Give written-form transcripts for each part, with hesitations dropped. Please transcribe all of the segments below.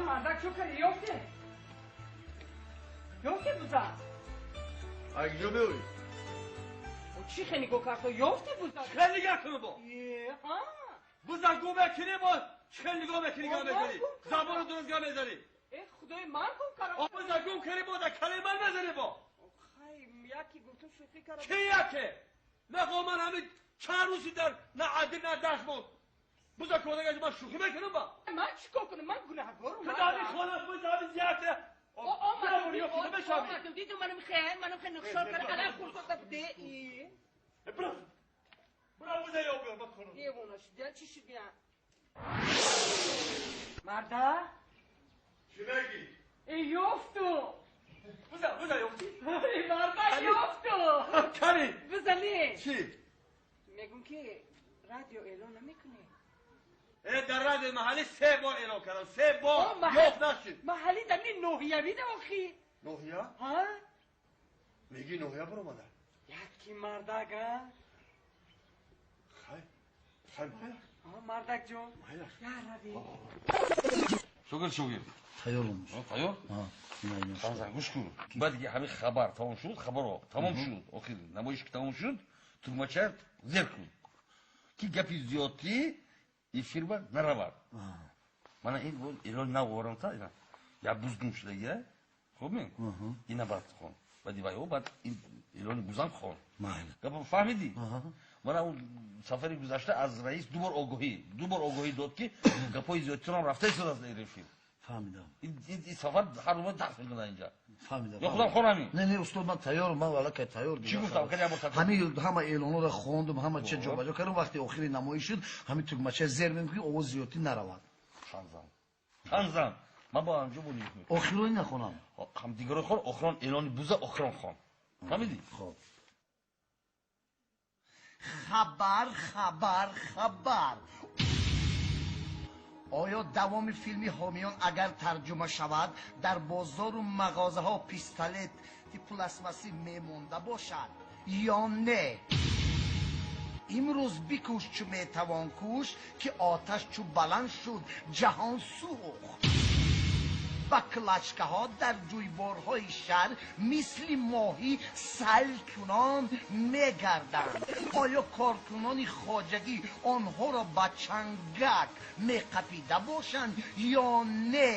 Мардак чо карди? Ёфте? Ёфте буза? Ай куҷо меоӣ? Чӣ хе нигоҳ кард? Ёфте буза? Чӣ хел нигоҳ кунам бо? Ҳа? Буза гум мекунӣ бо? Чӣ хел нигоҳ мекунӣ, гап мезанӣ? Забону дуруст гап мезанӣ? Э, худои ман гум кардам. Буза гум кунӣ бо, дар калаи ман мезанӣ бо? Хай, яке гуфтум, шӯхӣ кардам. Кӣ яке? Нақо ман ҳамин чанд рӯзи дар на адил, на дашт монд. Буза кодагаш ман шӯхӣ мекунам ба? Ман чӣ кор кунам? Ман гунаҳкорам. Ту дар ин хона буза ҳамин яке омадам, дидум, манам хел, манам хел нақшор кардам, алан хурсота буде. Бира, бира, буза ёб биёр, ман кунам. Девона шудия, чӣ шудия? Марда? Чӣ мегӣ? Э, ёфту. Буза, буза ёфтӣ? Э, марда, ёфту. Кани? Буза не. Чӣ? Мегум ки радио эълон намекунӣ? Э, дар радиои маҳаллӣ се бор эълон кардам, се бор ёфт нашуд. Маҳаллӣ дар ни ноҳиявӣ да охи. Ноҳия? Ҳа? Мегӣ ноҳия баромада? Яки мардак, а? Хай, хай, майлаш. Мардак ҷон. Майлаш. Я рави. Шогирд, шогирд. Тайёрам. Тайёр? Ҳа. Гӯш кун. Баъд ки ҳамин хабар тамом шуд, хабарро тамом шуд, охир намоиш ки тамом шуд, тугмача зер кун. Ки гапи зиёдтӣ эфирба наравад. Мана ин эълон нав овардам та, ина. Я буз гум шудагия. Хуб ми? Ина баъд хон. Баъди вай, баъд ин эълони бузам хон. Майли. Гапа фаҳмидӣ? Мана он сафари гузашта аз раис ду бор огоҳӣ, ду бор огоҳӣ дод, ки гапҳои зиёдтирам рафта истодааст дар эфир. Фаҳмидам. Ин сафар ҳар рӯз дарс мекунад инҷа. Фаҳмидам. Ё худам хонам ин? Не, не, устод, ман тайёрам, ман аллакай тайёр. Чӣ гуфтам? Кани як бор такрор. Ҳамин ҳама эълонҳоро хондум, ҳама чиз ҷобаҷо кардам, вақти охири намоиш шуд, ҳамин тугмача зер мекунӣ, овоз зиёдтӣ наравад. Ханзам. Ханзам. Ман бо анҷо бо нигоҳ мекунам. Охирони нахонам. Ҳам дигаро хон, охирон эълони буза охирон хон. Фаҳмидӣ? Хоб. Хабар, хабар, хабар. Оё давоми филми Ҳомиён агар тарҷума шавад, дар бозору мағозаҳо пистолети пластмассӣ мемонда бошад ё не? Имрӯз бикӯш, чу метавон кӯш, ки оташ чу баланд шуд, ҷаҳон сӯхт. Баклажкаҳо дар ҷӯйборҳои шаҳр мисли моҳӣ сайл кунон мегарданд. Оё коркунони хоҷагӣ онҳоро ба чангак меқапида бошанд ё не?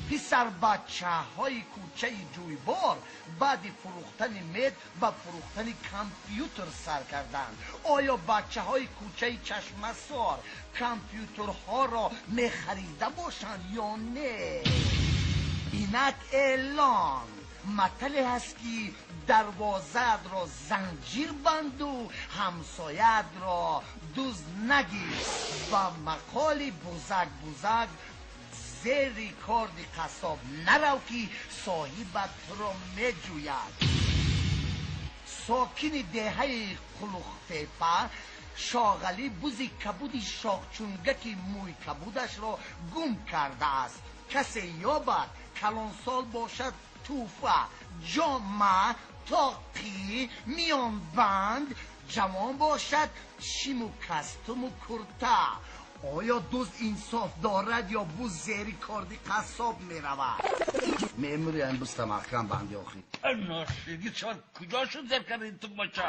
Писарбачаҳои кӯчаи ҷӯйбор баъди фурӯхтани мед ба фурӯхтани компютер сар карданд. Оё бачаҳои кӯчаи Чашмасор компютерҳоро мехарида бошанд ё не? Инак эълон. Матале ҳаст, ки дарвозаатро занҷир банду ҳамсояатро дузд нагир. Ба мақоли бузак, бузак, зери корди қассоб нарав, ки соҳибат туро меҷӯяд. Сокини деҳаи Қулуқтепа Шоғалӣ бузи кабуди шохчунгаки мӯй кабудашро гум кардааст. Касе ёбад, калонсол бошад, тӯҳфа: ҷома, тоқӣ, миёнбанд, ҷавон бошад, шиму кастуму курта. Оё дузд инсоф дорад ё буз зери корди қассоб меравад? Мемури ин бузта маҳкам банди охир. Ношиди чор куҷо шуд зер карди ин тугмача?